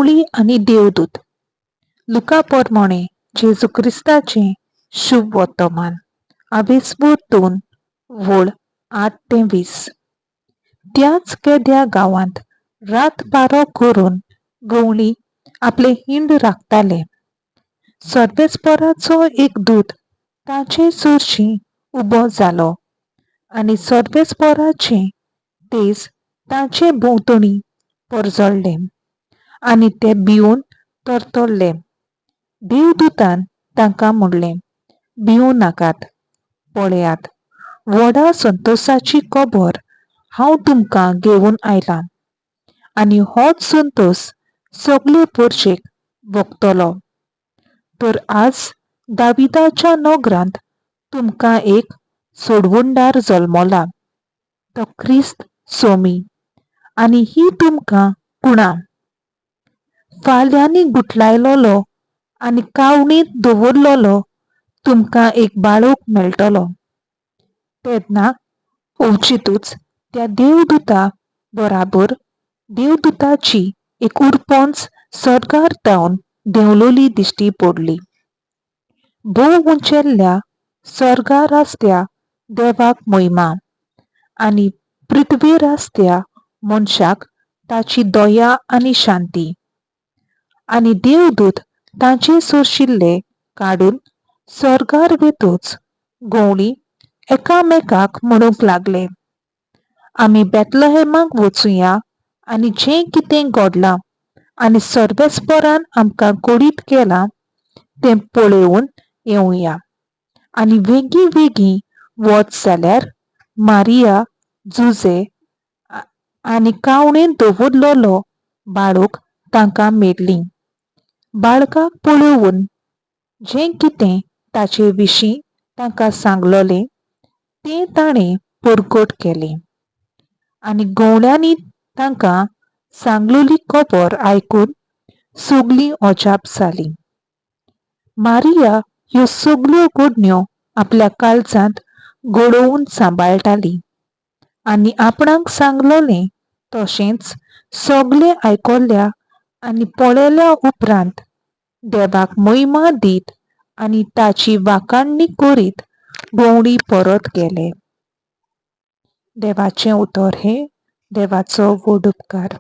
गवळी आनी देवदूत. लुका पोरमाणें जेजू क्रिस्ताचें शुभ वर्तमान, आवेसबूर 2 वळ 8 ते 20. त्याच केद्या गांवांत रात पारो करून गवळी आपले हिंड राखताले. सर्वेस्पराचो एक दूत ताचे सरशी उबो जालो आनी सर्वेस्पराचें तेज ताचे भोंवतणी परजळ्ळें आनी ते भिवून थरथरले. देवदूतान तांकां म्हणलें, भिवूं नाकात, पळयात, व्हडा संतोसाची खबर हांव तुमकां घेवन आयलां आनी होच संतोस सगळे परशेक भोगतलो. तर आज दाविदाच्या नगरांत तुमकां एक सोडवणदार जल्मला, तो क्रिस्त सोमी. आनी ही तुमकां कुणा, फाल्यांनी गुठलायलोलो आनी कावणींत दवरलोलो तुमकां एक बाळूक मेळटलो. तेन्ना अवचितूच त्या देवदूता बराबर देवदूताची एक उरपोंच सर्गार जावन देंवलोली दिश्टी पडली. भोव उंचेल्या सर्गार आसत्या देवाक मोहिमा आनी पृथ्वीर आसत्या मनशाक ताची दया आनी शांती. आनी देवदूत तांचे सरशिल्ले काडून सर्गार वेतूच गवळी एकामेकाक म्हणूंक लागले, आमी बेतलहेमाक वचुया आनी जें कितें घडलां आनी सर्वेस्परान आमकां कळीत केलां तें पळोवन येवया. आनी वेगीं वेगीं वच जाल्यार मारिया, जुजे आनी कावणेंत दवरलोलो बाळूक तांकां मेळ्ळीं. बाळकाक पळोवन जें कितें ताचे विशीं तांकां सांगलोलें तें ताणें परगट केलें. आनी गवळ्यांनी तांकां सांगलोली खबर आयकून सगळीं अजाप जालीं. मारिया ह्यो सगल्यो घडण्यो आपल्या काळजांत घडोवन सांबाळटाली आनी आपणाक सांगलोलें तशेंच सगळें आयकल्या आनी पळयल्या उपरांत देवाक महिमा दीत आनी ताची वाखाणणी करीत गवळी परत गेले. देवाचें उतर हें देवाचो व्हड उपकार.